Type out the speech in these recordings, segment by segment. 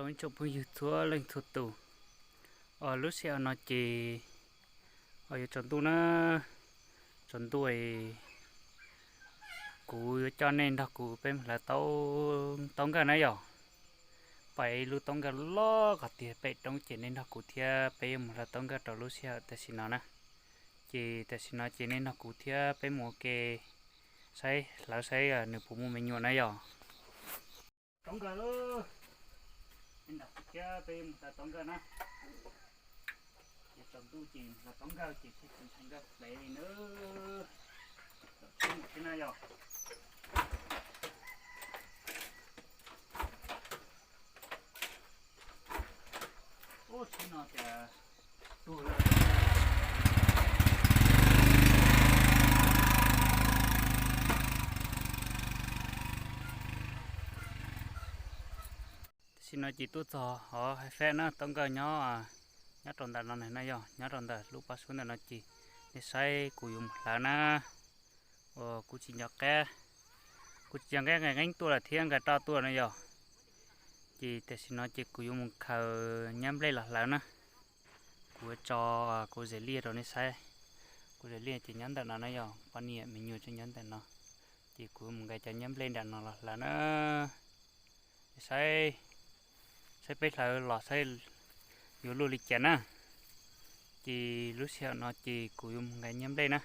Ib tsoom phooj ywg txhua leej txhua tus, lub sij hawm no ces yuav tsaus ntuj na, tsaus ntuj, kuv yuav coj nej nrog kuv peb mus hlawv taub nkawj na yom. Pom ib lub taub nkawj loj qhov tiag pem roob ces nej nrog kuv thiab peb yuav mus hlawv taub nkawj rau lub sij hawm tam sim no na. Ces tam sim no ces nej nrog kuv thiab peb mus ua ke saib, hlawv saib nws puas muaj me nyuam na yom. Taub nkawj, nej nrog kuv thiab peb mus hlawv taub nkawj na. Ces tsaus ntuj ces mus hlawv taub nkawj ces thiaj tsis ntshai nkawj plev li na. Tau thiab mus thiab na yom. Ub, tsheb no cas tuag lawm. Tam sim no ces tuaj txog hov hais fab na, taub nkawj nyob, nyob rau ntawm no na yom, nyob rau ntawm lub pob sub ntawm no ces nej saib kuv yuav mus hlawv na. Uas kuv tsis nco qab, kuv tsis nco qab nqes nqeeb tuaj lawm thiab nqes roj tuaj na yom. Ces tam sim no ces kuv yuav mus khaws nyab nplej los hlawv na. Kuv yuav tso kuv zes liaj rau nej saib. Kuv zes liaj ces nyob ntawm no na yom, poj niam me nyuam tseem nyob ntawm no. Ces kuv yuav mus nqa cov nyab nplej nram no los hlawv na. Saib, saib peb hlawv los saib yuav luaj li cas na. Ces lub sij hawm no ces kuv yuav mus nqa nyab nplej na,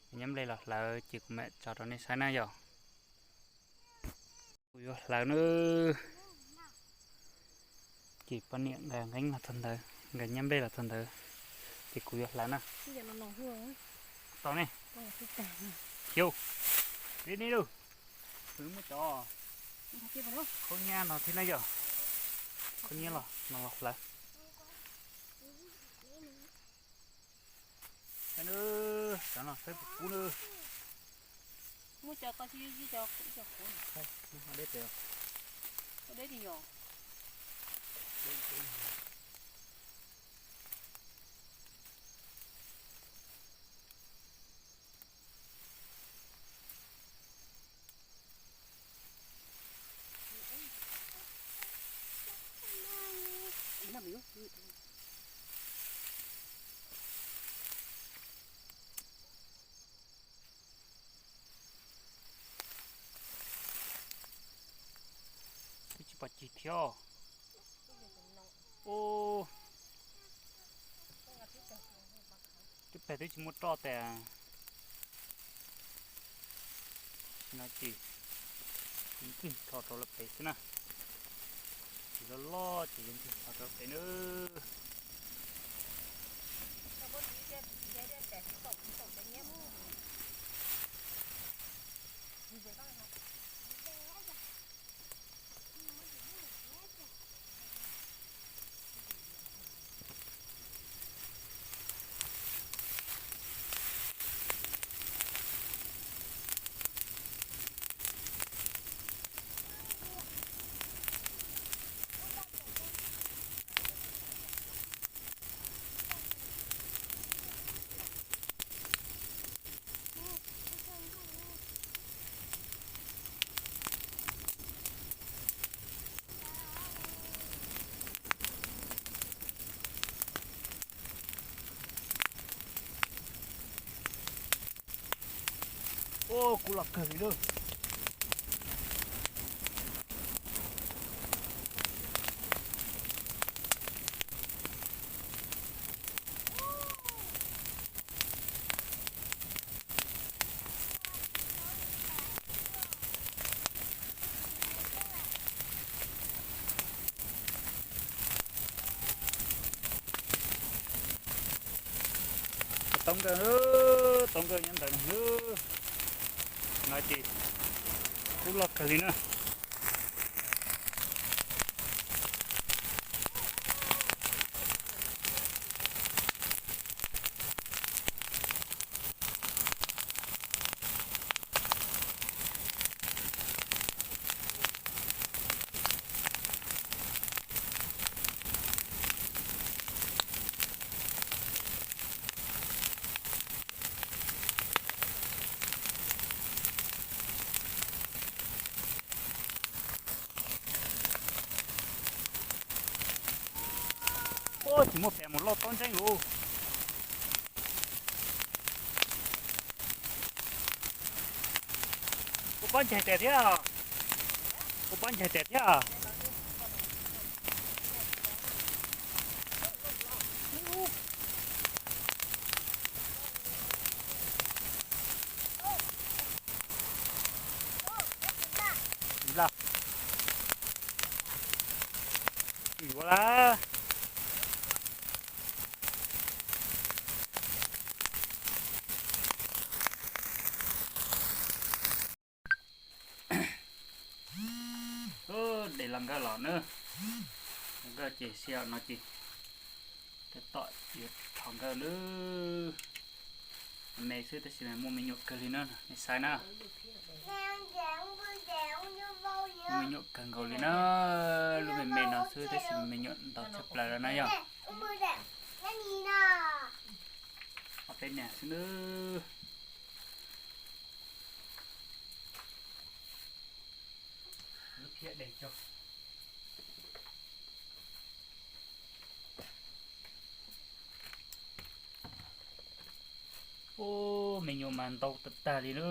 nqa nyab nplej los hlawv ces kuv mam tso rau nej saib na yom. Kuv yuav hlawv na. Ces poj niam nqa nqeeb los txog ntawd, nqa nyab nplej los txog ntawd, ces kuv yuav hlawv na. Tau ne. Xyov, li ne lauj, muab cov khaub nyab no thiab na yom, khaub nyab los no los hlawv. Saib na, cov no saib puas kub na. Muab cov ko tsis yog cov qhuav, deb pes, deb li yom. Twb tsis pom cig thiab. Ub, twb pem twb tsis muaj roj tas. No ces ntxig tho rau lawv pem xwb na. Ces loj loj ces yuav ntxig tho rau pem nawb. Ub, kub loj kawg li lawm. Taub nkawj, taub nkawj nyob ntawd no. No ces kub loj kawg li na. Tsis muaj pem mus loj tob ntseeb lus. Kuv pob ncaig tes thiab. Kuv pob ncaig tes thiab. Yuav lawm. Ub, de los nkawj los na. Los nkawj ces sij hawm no ces tab tom yuav thov nkawj lawm. Me xwb tab sis mas muaj me nyuam kawg li na, nej saib na. Muaj me nyuam kawg nkaus li na. Lub me me no xwb tab sis me nyuam ntau tshaj plaws lawm na yog. Ob peb niag xwb na. Lub phiab de cog. Ub, me nyuam mas ntau tag tag li na.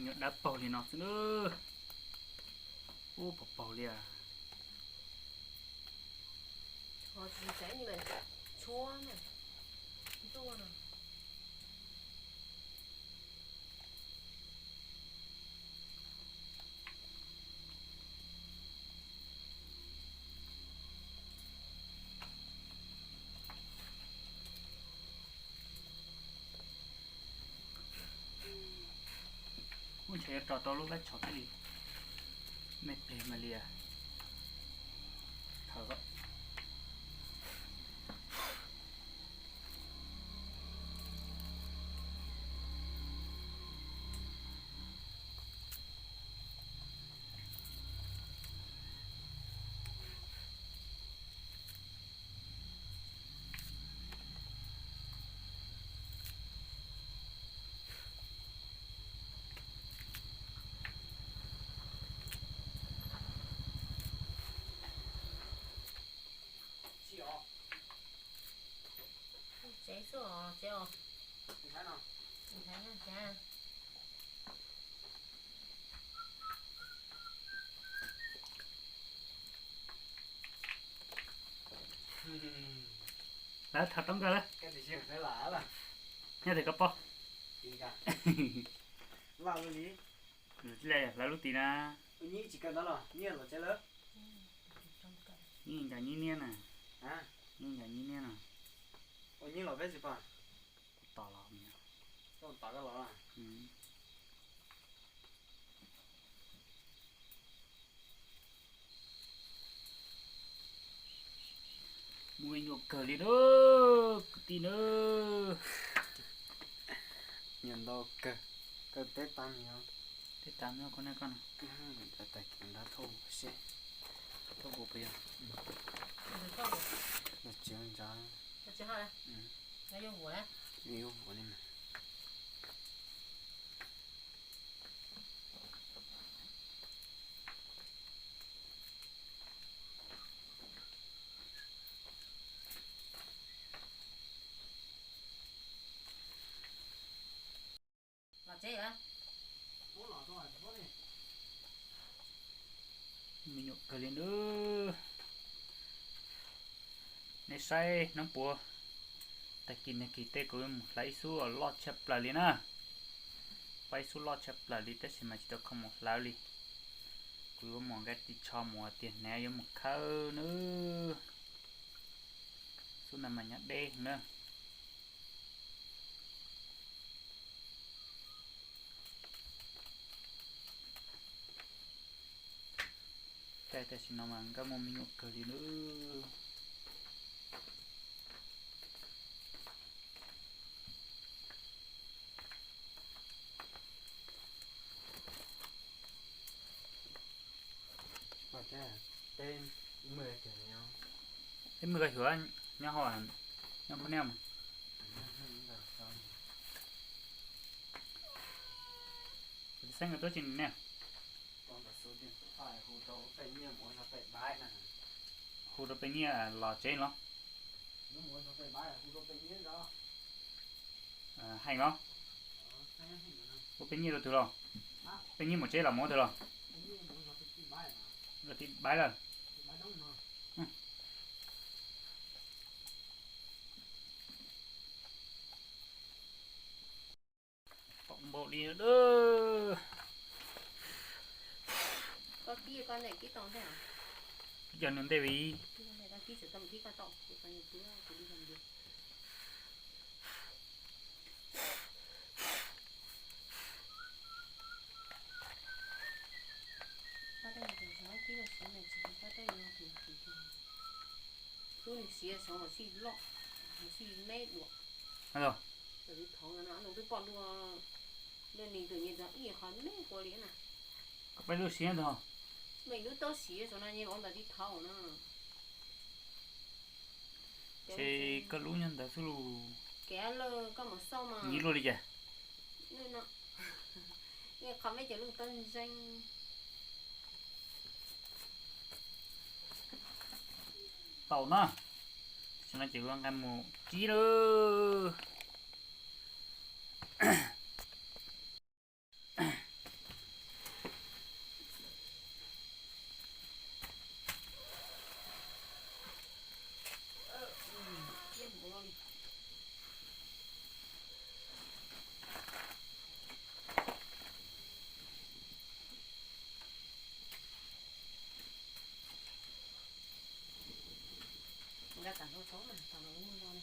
Nyuam dab paug li no xwb na. Ub, paug paug li as. Kuv ntshe yuav tso rau lub vab tshauv thiaj li me plig mas li as. Thawm. Tsev xwb os, tsev os. Lawv thov toob nkawj lawm. Nyob tim koj pog. Lawv lub tim na. Nyob ncav nyib niab na. Nyob ncav nyib niab na. Kuv tos los. Muaj me nyuam kawg li na, kwv tij na. Nyuam ntau kawg, kawg teb tas me. Teb tas me koj ne koj na. Tais kiv nrab thauj seb, thauj puas puas yog. Los tsis ntsa. Yuav vum li mas. Me nyuam kawg li na. Nej saib hnub puav, tag kis nag kis tej kuv mus hlawv ib xub loj tshaj plaws li na. Pab ib xub loj tshaj plaws li tab sis mas tsis tau khoom mus hlawv li. Kuv yuav mus nqa ris tsho mus tiag hnav yuav mus khawb na. Xub no mas nyob deb na. Tam sim no mas nkaj muag me nyuam kawg li nawb. Peb mwg koj xyuas nyob hauv, nyob pub niaj. Kuv xeeb tuaj tsis niaj. Hu rau peb nyiaj los tsev los? Heev los? Ua peb nyiaj rau twg los? Peb nyiaj mus tsev los mus ua twg los? Rau tim baib lawm. Pom npaum li. Yog nws ntej vim. Lub nws siav saud mas sij loj, mas sij me dua. Twb pom dua, dua nis tus nyias ib qho me qua li na. Koj peb lub siav ntag. Meem lub tau siav saum no nyias ua ntawm tib thaum na. Ces koj lub nyob ntawd xwb lus. Kev lawm koj mus xauj mas. Nyiv luaj li cas? Qhov me cov lub tau ntseeg. Tau na. Tam sim no ces kuv nqa mus kib lawm. Nqa tas hlo tso mas tas los muag no ne.